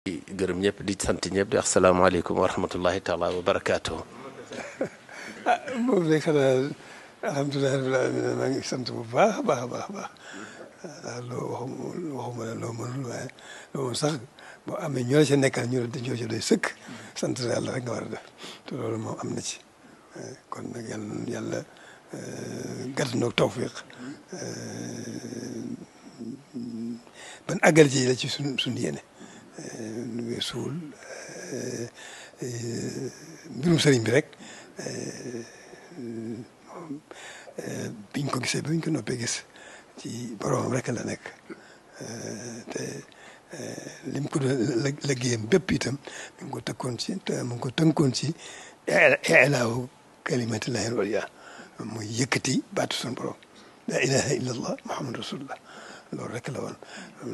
di gërëm ñëpp di sant ñëpp di wax salaamaaleykum wa rahmatullahi taala wa barakaatuhu. moom rek xanaa alhamdulilah rabbil alamin maa ngi sant bu baax a baax a baax a baax loo waxuma la loo mënul waaye loolu sax boo amee ñoo la ca nekkal ñu la ñoo ca doy sëkk sant yàlla rek nga war a def te loolu moom am na ci kon nag yàlla gàtt noog tawfiq ban àggal ji la ci suñu yéene suul mbirum sëriñ bi rek biñ ko gisee biñ ko noppee gis ci boroom rek la nekk te lim ko doon liggéeyam bépp itam mu ngi ko tënkoon ci mu ngi ko tënkoon ci ilaahu kalimatillahi al-ulya muy yëkkati baatu suñu borom la ilaha illa allah muhammad rasulullah loolu rek la woon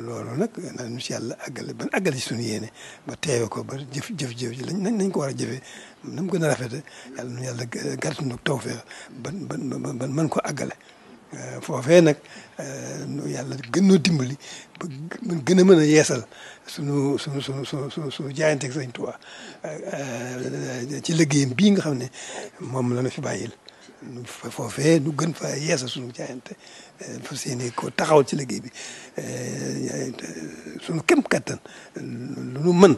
loolu nag nañu si yàlla àggale ban àggale ci suñu yéene ba teewe ko ba jëf ji nañ ko war a jëfee na mu gën a rafete yàlla nu yàlla gàttu nag tawfeex ban mën ko àggale foofee nag yàlla gën noo dimbali ba gën a mën a yeesal suñu jaayanteeg Sëñ Tuubaa ci liggéeyam bii nga xam ne moom la na fi bàyyil foofee nu gën fa yeesal suñu jaayante fas yéene ko taxawal ci liggéey bi suñu kem kattan lu nu mën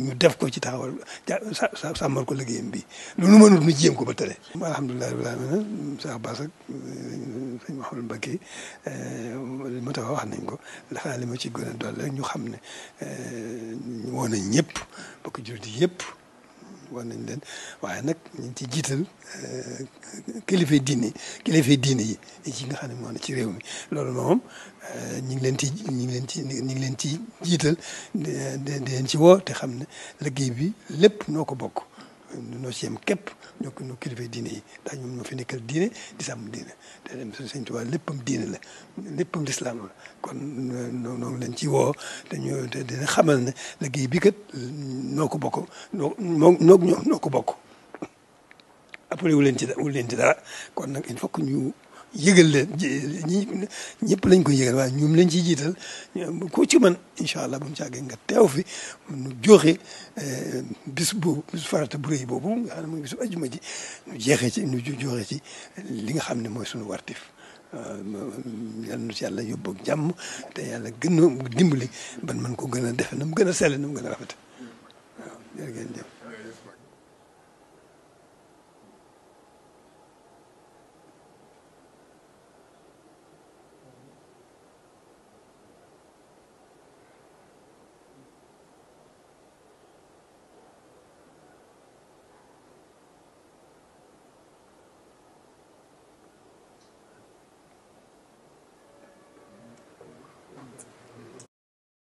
ñu def ko ci taxawal sàmmal ko liggéeyam bi lu nu mënul nu jéem ko ba tëre alhamdulilah rabbil alamin Cheikh Bass ak sëñ Mouhamadou Mbacké ma tax wax nañ ko xanaa li ma ci gën a dolli rek ñu xam ne woo nañ ñëpp bokk jullit yëpp war nañ leen waaye nag ñu ngi ciy jiital kilifay diine yi ci nga xam ne moo ne ci réew mi loolu moom ñu ngi leen ci jiital di leen ci woo te xam ne liggéey bi lépp noo ko bokk noo ci yem képp ñoo kilifay diine yi ndax ñoom ñoo fi nekkal diine di sàmm diine te dem Sëñ Tuubaa léppam diine la léppam lislaam la kon noo ngi leen ci woo te dina xamal ne liggéey bi kat noo ko bokk noo ko bokk après wu leen ci dara kon nag il faut que ñu yëgal leen ñëpp lañ koy yëgal waaye ñoom lañ ciy jiital ku ci mën incha allah bu mu càggee nga teew fi nu joxe bis farata bu rëy boobu nga xam ne mooy bisu ajuma ji nu joxe ci li nga xam ne mooy suñu wartif yàlla nu ci yàlla yóbbu ak jàmm te yàlla gën a dimbali ban man ko gën a defe na mu gën a sell na mu gën a rafet waaw jërë ngeen jëf